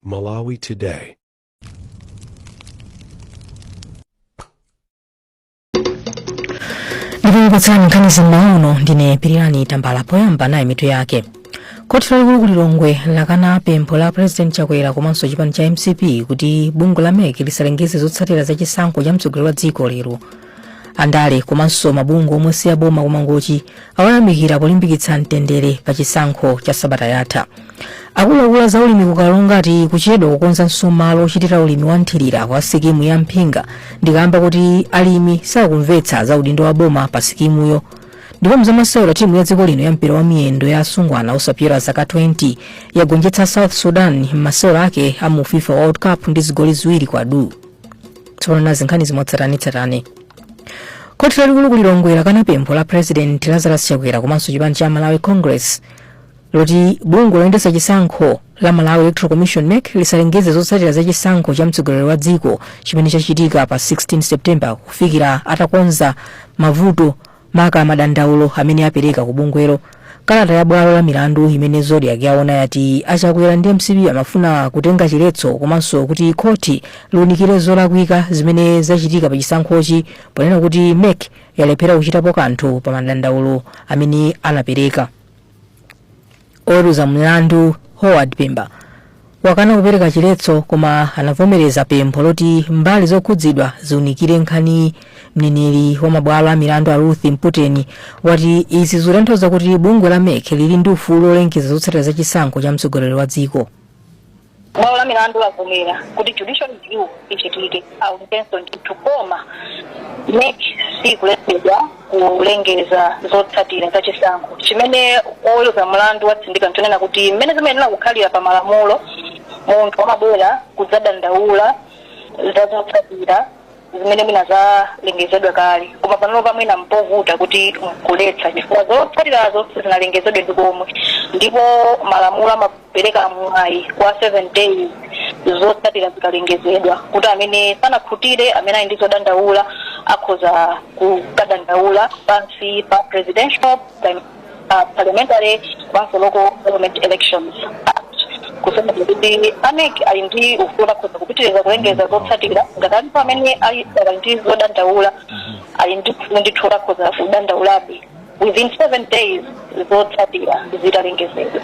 Malawi Today. Ndikukupatsirani nkhani za mmawa uno ndine Pirirani Tambala. Poyamba nayi mitu yake. Khoti lalikulu ku Lilongwe lakana pempho la President Chakwera komanso chipani cha MCP kuti bungwe la MEC lisalengeze zotsatira za chisankho cha mtsogoleri wa dziko lero. Andale komanso mabungwe omwe si aboma ku Mangochi awayamikira polimbikitsa mtendere pa chisankho cha sabata yatha. Akuluakulu a zaulimi ku Karonga ati kuchedwa kukonzanso malo ochitira ulimi wa mthirira wa sikimu ya Mphinga ndi kamba kuti alimi sakumvetsa za udindo wa boma pa sikimuyo. Ndipo mzamasewero, timu ya dziko lino ya mpira wa miyendo ya asungwana osapyola zaka 20 yagonjetsa South Sudan m'masewero ake a mu FIFA World Cup ndi zigoli 2 kwa du. Tsopano nazi nkhani mwatsatanetsatane. Khoti lalikulu ku Lilongwe lakana pempho la President Lazarus Chakwera komanso chipani cha Malawi Congress loti bungwe loyendetsa chisankho la Malawi Electoral Commission, MEC, lisalengeze zotsatira za chisankho cha mtsogoleri wa dziko chimene chachitika pa 16 September kufikira atakonza mavuto, maka madandaulo amene apereka ku bungwelo. Kalata ya bwalo la milandu imene Zodiak yaona yati a Chakwera ndi MCP amafuna kutenga chiletso komanso kuti khoti liunikire zolakwika zimene zachitika pa chisankhochi, ponena kuti MEC yalephera kuchitapo kanthu pa madandaulo amene anapereka. Oweruza mlandu Howard Pemba wakana kupereka chiletso koma anavomereza pempho loti mbali zokhudzidwa ziunikire nkhani. Mneneri wa mabwalo a milandu a Ruth Mputeni wati izi zikutanthauza kuti bungwe la MEC lili ndi ufulu olengeza zotsatira za chisankho cha mtsogoleri wa dziko. Bwalo la milandu lavomera kuti judicial review ichitike, aunikenso ndithu, koma MEC sikuletsedwa kulengeza zotsatira za chisankho. Chimene oweruza mlandu watsindika nchonena kuti mmene zimayenera kukhalira pa malamulo, munthu amabwera kudzadandaula za zotsatira zimene mwina zalengezedwa kale, koma panopa mwina mpovuta kuti nkuletsa chifukwa zotsatirazo sizinalengezedwe ndi komwe, ndipo malamulo amapereka mwayi kwa 7 days zotsatira zikalengezedwa kuti amene sanakhutire, amene ali ndi zodandaula, akhoza kukadandaula pansi pa Presidential, Parliamentary komanso Local Government Elections Act, kusonyeza kuti a MEC ali ndi ufulu, akhoza kupitiriza kulengeza zotsatira. Ngati alipo amene ali ndi zodandaula, ali ndi ufulu ndithu, akhoza kudandaulabe within 7 days zotsatira zitalengezedwa.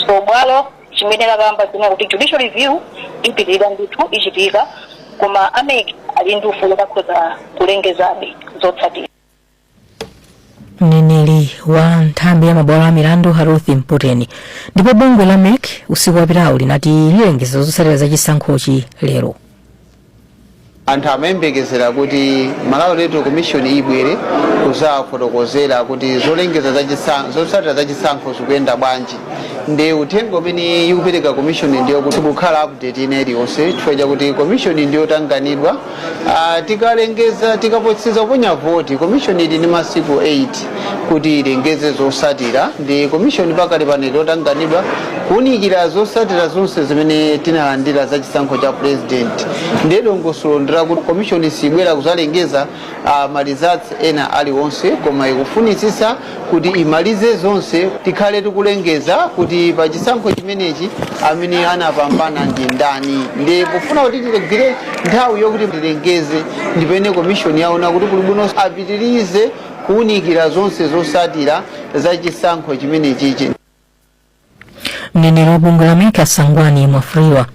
So bwalo chimene lakamba zina kuti judicial review ipitirira ndithu, ichitika, koma a MEC ali ndi ufulu, akhoza kulengezabe zotsatira. Mneneri wa nthambi ya mabwalo a milandu a Ruth Mputeni. Ndipo bungwe la MEC usiku wapitawo linati lilengeza zotsatira za chisankhochi lero. Anthu amayembekezera kuti Malawi Electoral Commission ibwere kuzafotokozera kuti zolengeza zotsatira za chisankho zikuyenda bwanji. Ndi uthenga umene ikupereka commission ndiyo kuti kukhala update ina iliyonse, chifukwa chakuti commission ndiyotanganidwa. Tikalengeza, tikapotsiza kuponya voti, commission ili ndi masiku 8 kuti ilengeze zotsatira. Ndi commission pakali pano yotanganidwa kuwunikira zotsatira zonse zimene tinalandira za chisankho cha president. Ndiye dongosolo ndirakuti commission sibwera kuzalengeza ma results ena aliwonse, koma ikufunitsitsa kuti imalize zonse, tikhale tikulengeza kuti pa chisankho chimenechi amene anapambana ndi ndani. Ndi pofuna kuti tigwire nthawi yokuti tilengeze, ndipene commission yaona kuti kuli bwino apitirize kuwunikira zonse zotsatira za chisankho chimenechichi. Mneneri wa bungwe la MEC Sangwani Mwafulirwa.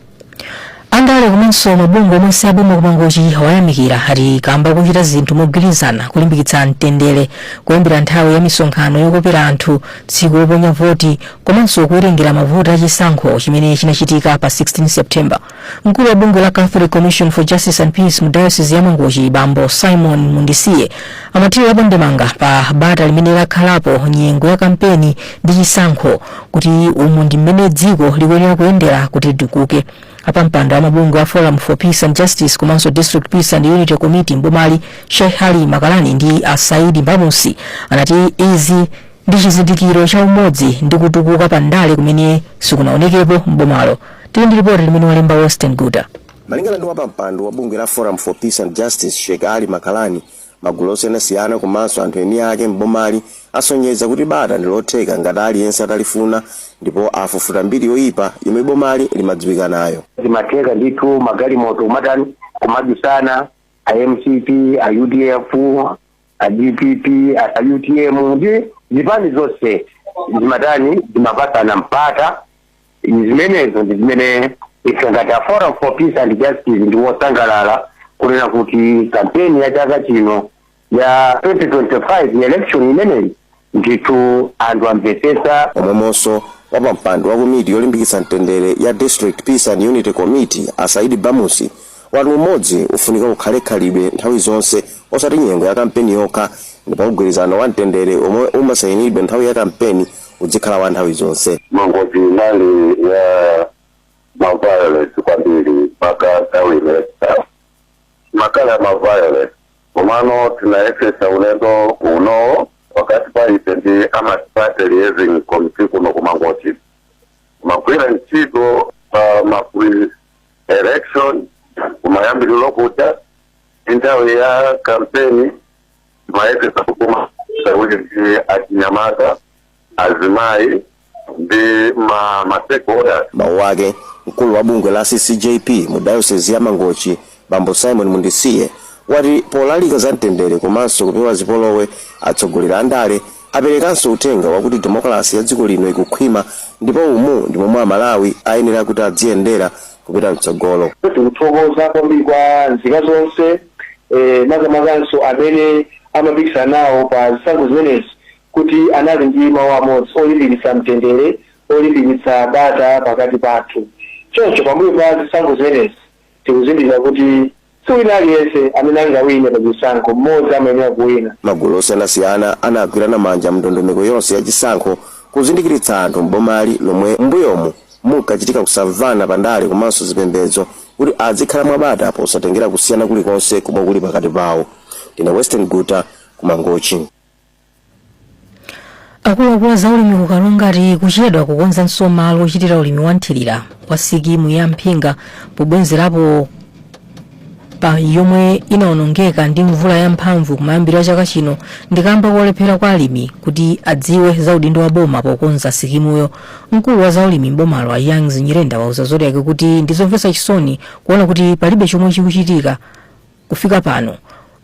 Andale komanso mabungwe omwe si aboma ku Mangochi awayamikira ati kamba kuchita zinthu mogwirizana kulimbikitsa mtendere kuyambira nthawi ya misonkhano yokopera anthu, tsiku loponya voti komanso kuwerengera mavoti achisankho chimene chinachitika pa 16 September. Mkulu wa bungwe la Catholic Commission for Justice and Peace mu Diocese ya Mangochi, Bambo Simon Mundisiye, amathirirapo ndemanga pa bata limene lakhalapo nyengo ya kampeni ndi chisankho, kuti umu ndi mmene dziko likuyenera kuyendera kuti litukuke. Apampando wa mabungwe a Forum for Peace and Justice komanso District Peace and Unity Committee mbomali, Sheikh Ali Makalani ndi a Saidi Mbamusi, anati izi ndi chizindikiro cha umodzi ndi kutukuka pa ndale kumene sikunaonekepo mbomalo. Tili ndi ripoti limene walemba Western Guta. Malingana ndi wapampando wa bungwe la Forum for Peace and Justice, Sheikh Ali Makalani, magulu osiyanasiyana komanso anthu eni ake mbomali asonyeza kuti bata ndi lotheka ngati aliyense atalifuna, Ndipo afufuta mbiri yoyipa yomwe bomali limadziwika nayo. Zimatheka ndithu, magalimoto kumatani, kumadusana, a MCP, a UDF, a DPP, a UTM ndi zipani zonse zimatani, zimapasana mpata. Zimenezo ndi zimene ife ngati a Forum for Peace and Justice ndi wosangalala kunena kuti kampeni ya chaka chino ya 2025 election imeneyi ndithu anthu amvetsetsa. Omwemonso wapampando wa komiti yolimbikitsa mtendere ya District Peace and Unity Committee, Asaidi Bamusi, wati umodzi ufunika kukhale khalidwe nthawi zonse, osati nyengo ya kampeni yokha, ndipo mgwirizano wa mtendere omwe umasayinidwa nthawi ya kampeni uzikhala wa nthawi zonse. Mangochi inali ya ma violence kwambiri mpaka nthawi imene makala ya ma violence, komano tinayesesa ulendo unowo pakati pa ife ndi a Multiparty Liaison Committee kuno kumangochi magwira ntchito pa ma election kumayambiriro kucha nthawi ya kampeni, mayesesa kukuma kuti ndi achinyamata, azimayi ndi ma stakeholders. Mawu ake, mkulu wa bungwe la CCJP mu Diocese ya Mangochi, Bambo Simon Mundisiye, wati polalika za mtendere komanso kupewa zipolowe, atsogoleri a ndale aperekanso uthenga wakuti demokrasi ya dziko lino ikukhwima, ndipo umu ndi momwe Amalawi ayenera kuti adziyendera kupita mtsogolo. Tikuthokoza kwambiri kwa nzika zonse, makamakanso amene amapikisana nawo pa zisankho zimenezi, kuti anali ndi mawu amodzi olimbikitsa mtendere, olimbikitsa bata pakati pathu. Choncho pambuyo pa zisankho zimenezi tikuzindikira kuti si wina aliyense amene angawine pa zisankho, mmodzi amayenera kuwina. Magulu osiyanasiyana anagwirana manja mndondomeko yonse ya chisankho kuzindikiritsa anthu mbomali lomwe mbuyomu munkachitika kusamvana pandale komanso zipembedzo kuti azikhala mwabata posatengera kusiyana kulikonse komwe kuli pakati pawo. Ndine Western Guta, Kumangochi. Akuluakulu a zaulimi ku Karonga ati kuchedwa kukonzanso malo ochitira ulimi wa nthirira wa sikimu ya Mphinga pobwenzerapo pa yomwe inawonongeka ndi mvula yamphamvu kumayambiriro chaka chino ndikamba kolephera kwa alimi kuti adziwe za udindo wa boma pokonza sikimuyo. Mkulu wa zaulimi mbomalo, a Youngs Nyirenda, wauza Zodiak kuti ndizomvetsa chisoni kuona kuti palibe chomwe chikuchitika kufika pano,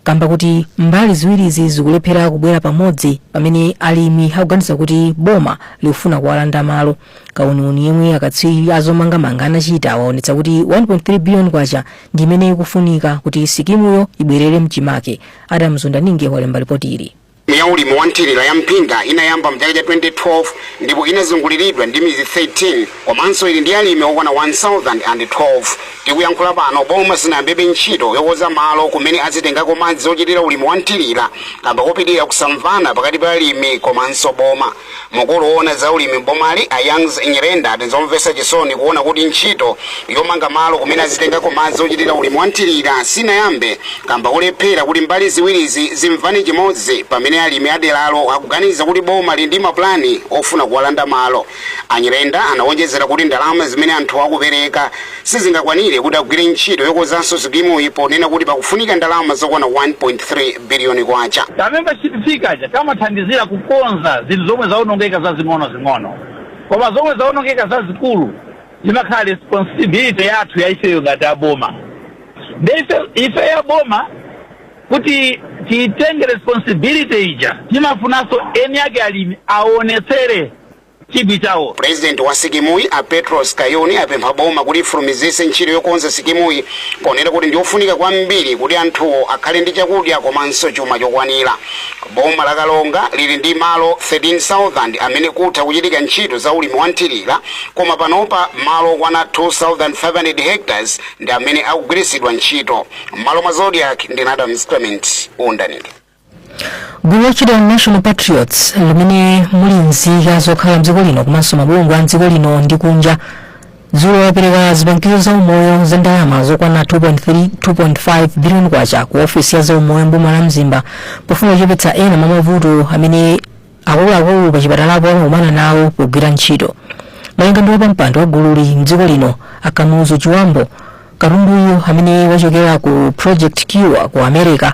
kamba kuti mbali ziwirizi zikulephera kubwera pamodzi, pamene alimi akuganiza kuti boma likufuna kuwalanda malo. Kauniuni yemwe akatswiri azomangamanga anachita waonetsa kuti 1.3 billion kwacha ndi imene ikufunika kuti sikimuyo ibwerere mchimake. Adam Zundaninge walemba ripoti ili. Ya ulimi wa nthirira ya Mphinga inayamba mchaka cha 2012 ndipo inazunguliridwa ndi midzi 13 komanso ili ndi alimi okwana 1012. Tikuyankhula pano, boma sinayambebe ntchito yokonza malo kumene azitengako madzi ochitira ulimi wa nthirira kamba kopitirira kusamvana pakati pa alimi komanso boma. Mkulu woona za ulimi mbomali, a Youngs Nyirenda, ati zomvetsa chisoni kuona kuti ntchito yomanga malo kumene azitengako madzi ochitira ulimi wa nthirira sinayambe kamba kolephera kuti mbali ziwirizi zimvane chimodzi, pamene alimi aderalo akuganiza kuti boma lili ndi mapulani ofuna kuwalanda malo. Anyirenda anawonjezera kuti ndalama zimene anthu akupereka sizingakwanire kuti agwire ntchito yokonzanso sikimuyi, ponena kuti pakufunika ndalama zokwana 1.3 biliyoni kwacha. Ka membership fee kaja kamathandizira kukonza zinthu zomwe zawonongeka zazing'ono-zing'ono, koma zomwe zawonongeka zazikulu zimakhala responsibility yathu ya ifeyo ngati aboma. Nde ife ya boma kuti titenge responsibility ija, timafunanso eni ake alimi aonetsere chidwi chawo. President wa sikimuyi, a Petros Kayuni, apempha boma kuti ifulumizitse ntchito yokonza sikimuyi, ponena kuti ndiyofunika kwambiri kuti anthuwo akhale ndi chakudya komanso chuma chokwanira. Boma la Karonga lili ndi malo 13,000 amene kutha kuchitika ntchito za ulimi wa nthirira, koma panopa malo okwana 2500 hectares ndi amene akugwiritsidwa ntchito. M'malo mwa Zodiak, ndine Adams Clement Undanike. Gulu lotchedwa National Patriots, limene muli nzika zokhala mdziko lino komanso mabungwe a mdziko lino ndi kunja, dzulo lapereka zipangizo za umoyo za ndalama zokwana 2.3 2.5 billion kwacha ku ofisi ya zaumoyo mboma la Mzimba, pofuna kuchepetsa ena mwa mavuto amene akuluakulu pa chipatalapo amakumana nawo pogwira ntchito. Malinga ndi wapampando wa gululi mdziko lino, Akamuzu Chiwambo, katunduyu amene wachokera ku Project Cure ku America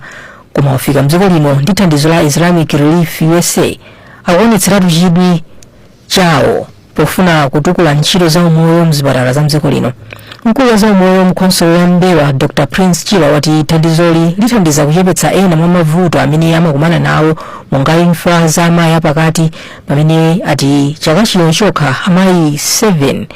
koma wafika mdziko lino ndi thandizo la Islamic Relief USA, akuonetseratu chidwi chawo. Pofuna kutukula ntchito za umoyo mzipatala za mdziko lino, mkulu wa za umoyo mkhonsolo ya M'mbelwa, Dr Prince Chilwa, wati thandizoli lithandiza kuchepetsa ena mwa mavuto amene amakumana nawo, monga imfa za amayi apakati, pamene ati chaka chino chokha amayi 7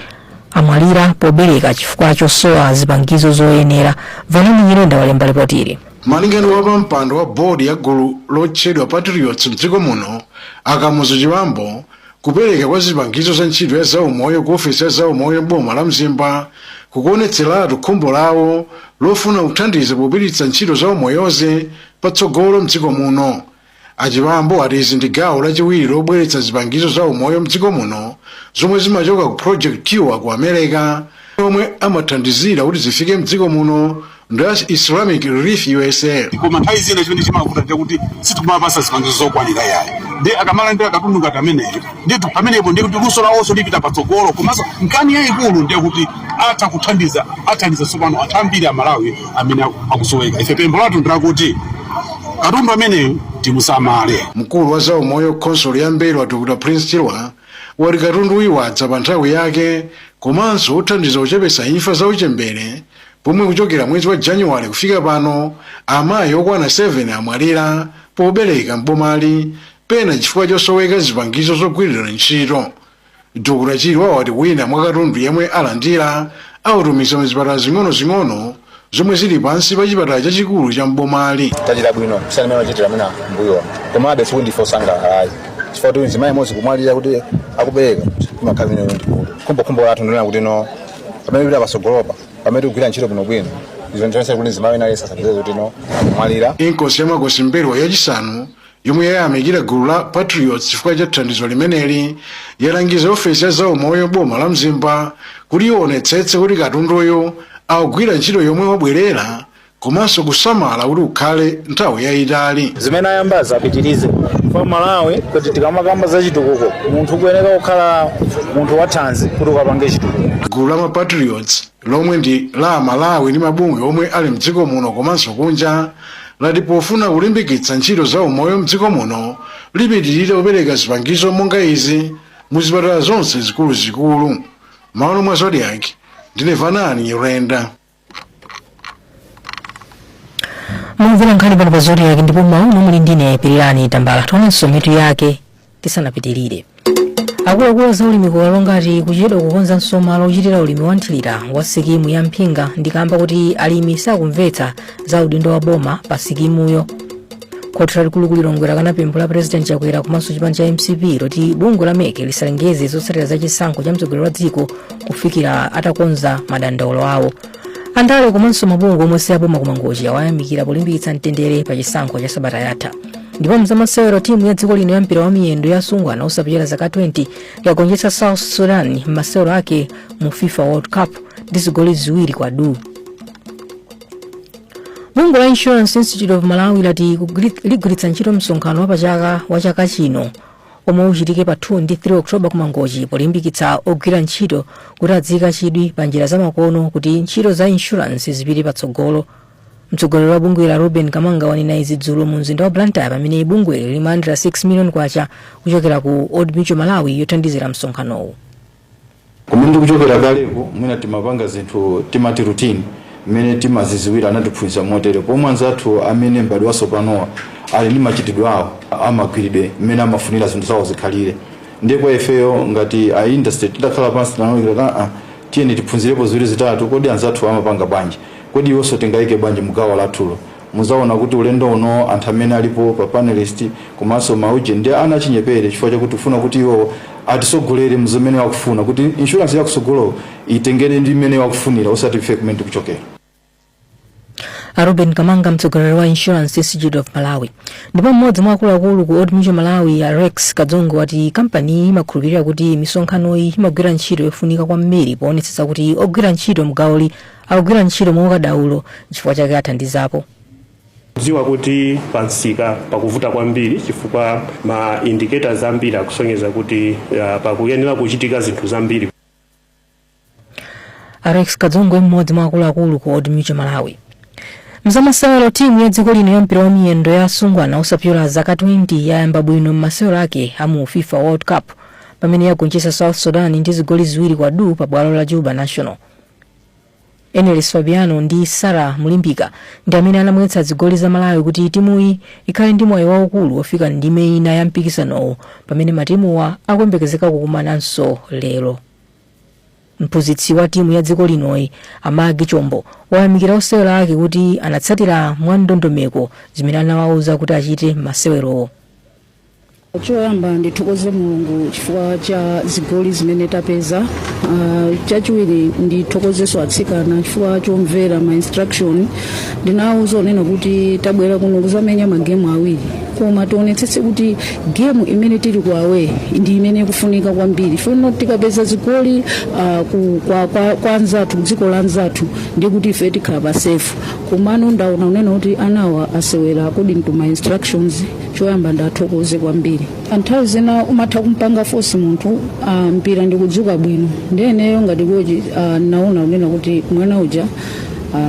amwalira pobereka chifukwa chosowa zipangizo zoyenera. Vanani Nyirenda walemba ripotili. Malinga ndi wapampando wa bodi ya gulu lotchedwa Patriots mdziko muno, a Kamuzu Chibambo, kupereka kwa zipangizo za ntchito ya zaumoyo ku ofesi ya zaumoyo boma la Mzimba kukuonetseratu khumbo lawo lofuna kuthandiza popititsa ntchito za umoyozi patsogolo mdziko muno. A Chibambo ati izi ndi gawo lachiwiri lobweretsa zipangizo za umoyo mdziko muno, zomwe zimachoka ku Project Cure ku America. Omwe amathandizira kuti zifike mdziko muno ndi Islamic Relief USA. Koma nthawi zina chimene chimavuta chakuti sitikumapasa zipangizo zokwanira yayi. Ndi akamalandira katundu ngati ameneyo, nditu pamenepo ndi kuti luso lawonso lipita patsogolo. Komanso nkhani yayikulu ndiye kuti atha kuthandiza, athandiza tsopano anthu ambiri a Malawi amene akusoweka. Ife pempho lathu ndilakuti katundu ameneyo timusamale. Mkulu wa zaumoyo khonsolo ya M'mbelwa, Dr Prince Chilwa, wati katunduyu wadza pa nthawi yake komanso uthandiza kuchepetsa imfa za uchembere, pomwe kuchokera mwezi wa Januwale kufika pano amayi okwana 7 amwalira pobereka mbomali, pena chifukwa chosoweka zipangizo zogwirira ntchito. Dr Chilwa wati wina mwa katundu yemwe alandira autumiza muzipatala zing'ono-zing'ono zomwe zili pansi pa chipatala chachikulu cha mbomali. Tachita bwino kusiyana mmene machitira amene mbuyo, komabe sikuti ndife osangalala ayi, chifukwa kuti mzimayi imodzi kumwalira kuti akubereka imakhala imene ndikulu. Khumbokhumbo lathu ndinena kuti no, pamene pita patsogolopa, pamene tikugwira ntchito bwinobwino, izo ndichonse kuti mzimayi wina aliyense asapezeke kuti no akumwalira. Inkosi ya Makosi M'mbelwa yachisanu, yomwe yayamikira gulu la Patriots chifukwa cha thandizo limeneli, yalangiza ofesi ya zaumoyo boma la Mzimba kuti ionetsetse kuti katunduyo akugwira ntchito yomwe wabwerera komanso kusamala kuti ukhale nthawi yayitali. Zimene ayambazi apitirize kwa Malawi, kuti tikamakamba za chitukuko, munthu ukuyeneka kukhala munthu wathanzi kuti ukapange chitukuko. Gulu la Mapatriots, lomwe ndi la Malawi ndi mabungwe omwe ali mdziko muno komanso kunja, lati pofuna kulimbikitsa ntchito za umoyo mdziko muno, lipitirire kupereka zipangizo monga izi muzipatala zonse zikuluzikulu. M'malo mwa Zodiak, ndine Vanani Nyirenda. Mumvera nkhani pano pa Zodiak, ndipo mauno muli ndine Pirirani Tambala. Tionenso mitu yake tisanapitirire. Akuluakulu za ulimi ku Karonga ati kuchedwa kukonzanso malo ochitira ulimi wa nthirira wa sikimu ya Mphinga ndi kamba kuti alimi sakumvetsa za udindo wa boma pa sikimuyo. Khoti lalikulu ku Lilongwe lakana pempho la President Chakwera komanso chipani cha MCP loti bungwe la MEC lisalengeze zotsatira za chisankho cha mtsogoleri wa dziko kufikira atakonza madandaulo awo. Andale komanso mabungwe omwe si aboma ku Mangochi awayamikira polimbikitsa mtendere pa chisankho cha sabata yatha. Ndipo mzamasewero, timu ya dziko lino ya mpira wa miyendo ya asungwana osapyola zaka 20 yagonjetsa South Sudan m'masewero ake mu FIFA World Cup ndi zigoli 2 kwa du. Bungwe la Insurance Institute of Malawi lati ligwiritsa ntchito msonkhano wapachaka wa chaka chino omwe uchitike pa 2 ndi 3 Oktoba ku Mangochi polimbikitsa ogwira ntchito kuti adziika chidwi pa njira zamakono kuti ntchito za insurance zipite patsogolo. Mtsogoleri wa bungweli, Ruben Kamanga, wanena izi dzulo mu mzinda wa Blantyre pamene bungweli limalandira 6 million kwacha kuchokera ku Old Mutual Malawi yothandizira msonkhanowu. Kumene ndikuchokera kaleko, mwina timapanga zinthu timati routine, mmene timaziziwira, anatiphunzitsa motere, pomwe anzathu amene m'badwo watsopanowa ali ndi machitidwe awo amagwiridwe mmene amafunira zinthu zawo zikhalire. Ndiye kwa ifeyo ngati a industry tidakhala pansi, tinaonekera tiyeni tiphunzirepo ziwiri zitatu. Kodi anzathu amapanga bwanji? Kodi iwonso tingayike bwanji mugawo lathulo? Muzaona kuti ulendo uno anthu amene alipo pa panelist komanso mauje ndi ana achinyepere, chifukwa chakuti kufuna kuti iwo atisogolere mzimene akufuna kuti insurance yakusogolo itengere ndi mmene akufunira, osati ife kumene tikuchokera. A Ruben Kamanga, mtsogoleri wa Insurance Institute of Malawi. Ndipo mmodzi mwa akuluakulu ku Old Mutual Malawi, a Rex Kadzongo, wati kampaniyi imakhulupirira kuti misonkhanoyi imagwira ntchito yofunika kwambiri poonetsetsa kuti ogwira ntchito mgawoli akugwira ntchito mwaukadaulo, chifukwa chake athandizapo. Dziwa kuti pamsika pakuvuta kwambiri, chifukwa ma indicators ambiri akusonyeza kuti pakuyenera kuchitika zinthu zambiri. A Rex Kadzongwe, mmodzi mwa akuluakulu ku Old Mutual Malawi. Mzamasewero, timu ya dziko lino ya mpira wa miyendo ya asungwana osapyola zaka 20 yayamba bwino m'masewero ake a mu FIFA World Cup, pamene yagonjetsa South Sudan ndi zigoli 2 kwa du pa bwalo la Juba National. Enelis Fabiano ndi Sarah Mulimbika ndi amene anamwetsa zigoli za Malawi kuti timuyi ikhale ndi mwayi waukulu wofika ndime ina ya mpikisanowo, pamene matimuwa akuyembekezeka kukumananso lero. Mphunzitsi wa timu ya dziko linoyi, a Maggie Chombo, wayamikira osewera ake kuti anatsatira mwa ndondomeko zimene anawauza kuti achite m'masewerowo. Choyamba ndithokoze Mulungu chifukwa cha zigoli zimene tapeza. Chachiwiri ndithokozenso atsikana chifukwa chomvera ma instruction. Ndinawuza onena kuti tabwera kuno kuzamenya magemu awiri, koma tionetsetse kuti gemu imene tili ku away ndi imene ikufunika kwambiri. Fano tikapeza zigoli kwa anzathu, dziko la anzathu, ndi kuti ife tikhala pa safe. Komano ndaona unena kuti anawa asewera according to my instructions. Choyamba ndathokoze kwambiri. Nthawi zina umatha kumpanga force munthu, mpira ndikudzuka bwino. Ndiyeneyo ngati koji naona kunena kuti mwana uja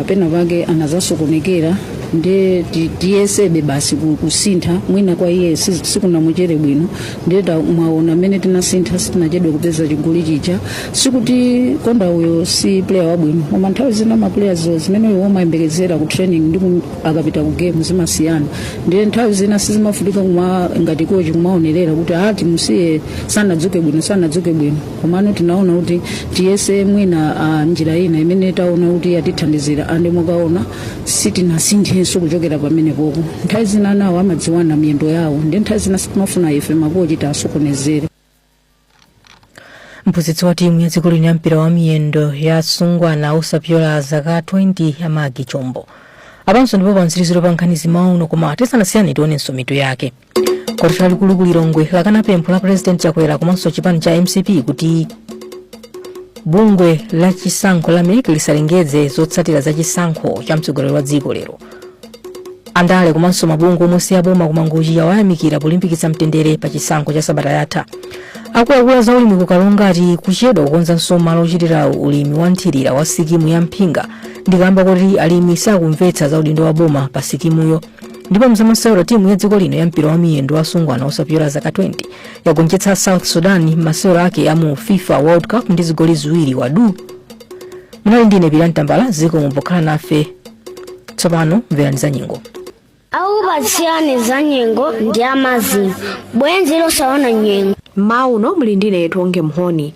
pena pake anazasokonekera, ndiye tiyesebe basi kusintha. Mwina kwa iye sikunamuchere bwino, ndiye mwaona mmene tinasintha, sitinachedwe kupeza chigoli chija. Sikuti Konda uyo si player wabwino, koma nthawi zina ma players zimene iwo umayembekezera ku training ndi akapita ku game zimasiyana. Ndiye nthawi zina sizimafunika kuma ngati coach kumaonerera kuti ati musiye, sanadzuke bwino, sanadzuke bwino. Komano tinaona kuti tiyese mwina njira ina imene taona kuti yatithandizira, ande mukaona sitinasinthenso kuchokera pamenepopo. Nthawi zina nawo amadziwana miyendo yawo, ndi nthawi zina sitimafuna ife makochi tasokonezere. Mphunzitsi wa timu ya dziko lino ya mpira wa miyendo ya asungwana osapyola zaka 20, a Maggie Chombo. Apanso ndipo pamtsiriziro pa nkhani zimauno, koma tisanasiyane tionenso mitu yake. Khoti lalikulu ku Lilongwe lakana pempho la President Chakwera komanso chipani cha MCP kuti bungwe la chisankho la MEC lisalengeze zotsatira za chisankho cha mtsogoleri wa dziko lero. Andale komanso mabungwe omwe si aboma ku Mangochi awayamikira polimbikitsa mtendere pa chisankho cha sabata yatha. Akuluakulu za ulimi ku Karonga ati kuchedwa kukonzanso malo ochitira ulimi wa nthirira wa sikimu ya Mphinga ndi kamba kuti alimi sakumvetsa za udindo wa boma pa sikimuyo. Ndipo mzamasewero, timu ya dziko lino ya mpira wa miyendo asungwana osapyola zaka 20 yagonjetsa South Sudan m'masewero ake a mu FIFA World Cup ndi zigoli 2 kwa du. Munali ndine Pira Mtambala, zikomo pokhala nafe. Tsopano mverani za nyengo. Akupatsirani za nyengo ndi a MASM, bwenzi losaona nyengo. Mauno muli ndine Tonge Mhoni.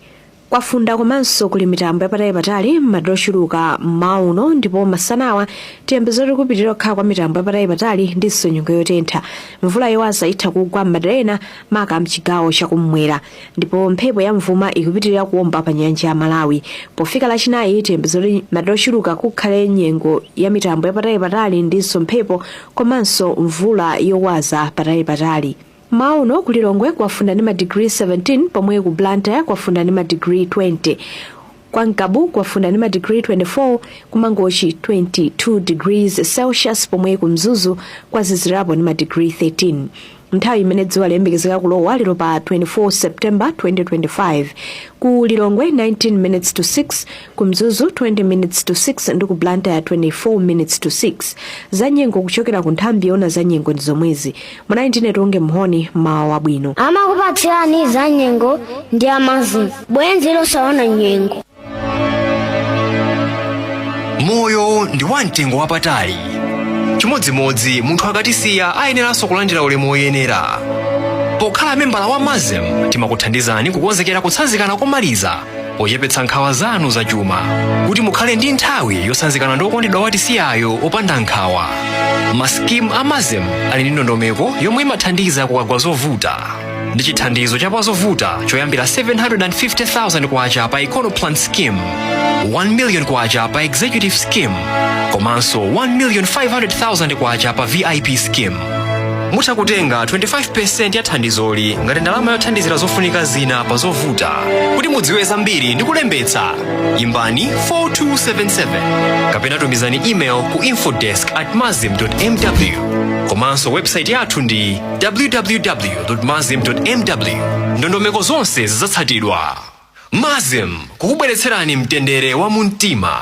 Kwafunda komanso kuli mitambo yapatali-patali m'madera ochuluka mauno, ndipo masanawa tiyembekezere kupitirira kukhala kwa mitambo yapatali-patali ndinso nyengo yotentha. Mvula yowaza itha kugwa m'madera ena, maka mchigawo chakummwera, ndipo mphepo ya mvuma ikupitirira kuwomba pa nyanja ya Malawi. Pofika Lachinayi tiyembekezere madera ochuluka kukhale nyengo ya mitambo yapatali-patali ndinso mphepo komanso mvula yowaza patali-patali. Mauno ku Lilongwe kwafunda ndi madigiri 17, pomwe ku Blantyre kwafunda ndi madigiri 20, kwa Ngabu kwafunda ndi madigiri 24, ku Mangochi 22 degrees Celsius, pomwe ku Mzuzu kwazizirapo ndi madigiri 13. Nthawi imene dzuwa liyembekezeka kulowa lero pa 24 September 2025: ku Lilongwe 19 minutes to 6, ku Mzuzu 20 minutes to 6 ndi ku Blantyre 24 minutes to 6. Za nyengo kuchokera ku nthambi yoona za nyengo ndi zomwezi. Munali ndine Tonge Mhoni, mawa wabwino. Amakupatsirani za nyengo ndi a MASM, bwenzi losaona nyengo. Moyo ndi wamtengo wapatali. Chimodzimodzi munthu akatisiya ayeneranso kulandira ulemu woyenera. Pokhala membala wa MASM, timakuthandizani kukonzekera kutsanzikana komaliza pochepetsa nkhawa zanu zachuma kuti mukhale ndi nthawi yotsanzikana ndi okondedwa watisiyayo opanda nkhawa. Masikimu a MASM ali ndi ndondomeko yomwe imathandiza kukagwa zovuta ndi chithandizo cha pazovuta choyambira 750,000 kwacha pa Econo Plan Scheme, 1 million kwacha pa Executive Scheme komanso 1 million 500,000 kwacha pa VIP Scheme. Mutha kutenga 25% ya thandizoli ngati ndalama yothandizira zofunika zina pa zovuta. Kuti mudziwe zambiri ndi kulembetsa, imbani 4277 kapena tumizani email ku infodesk@masm.mw, komanso website yathu ndi www.masm.mw. Ndondomeko zonse zidzatsatidwa. MASM, kukubweretserani mtendere wa mumtima.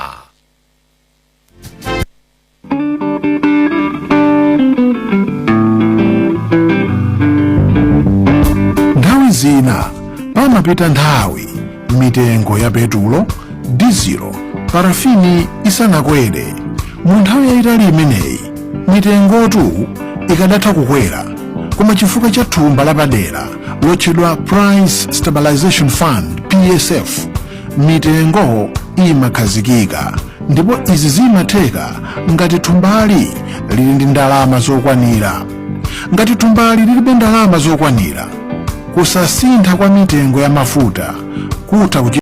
Nthawi zina pamapezeka Pamapita nthawi mitengo ya petulo, dizilo, parafini isanakwere. Mu nthawi yayitali imeneyi mitengotu ikadatha kukwera, koma chifukwa cha thumba lapadera lotchedwa Price Stabilization Fund, PSF, mitengo imakhazikika, ndipo izi zimatheka ngati thumbali lili ndi ndalama zokwanira. Ngati thumbali lilibe ndalama zokwanira, kusasintha kwa mitengo ya mafuta kutha kuchi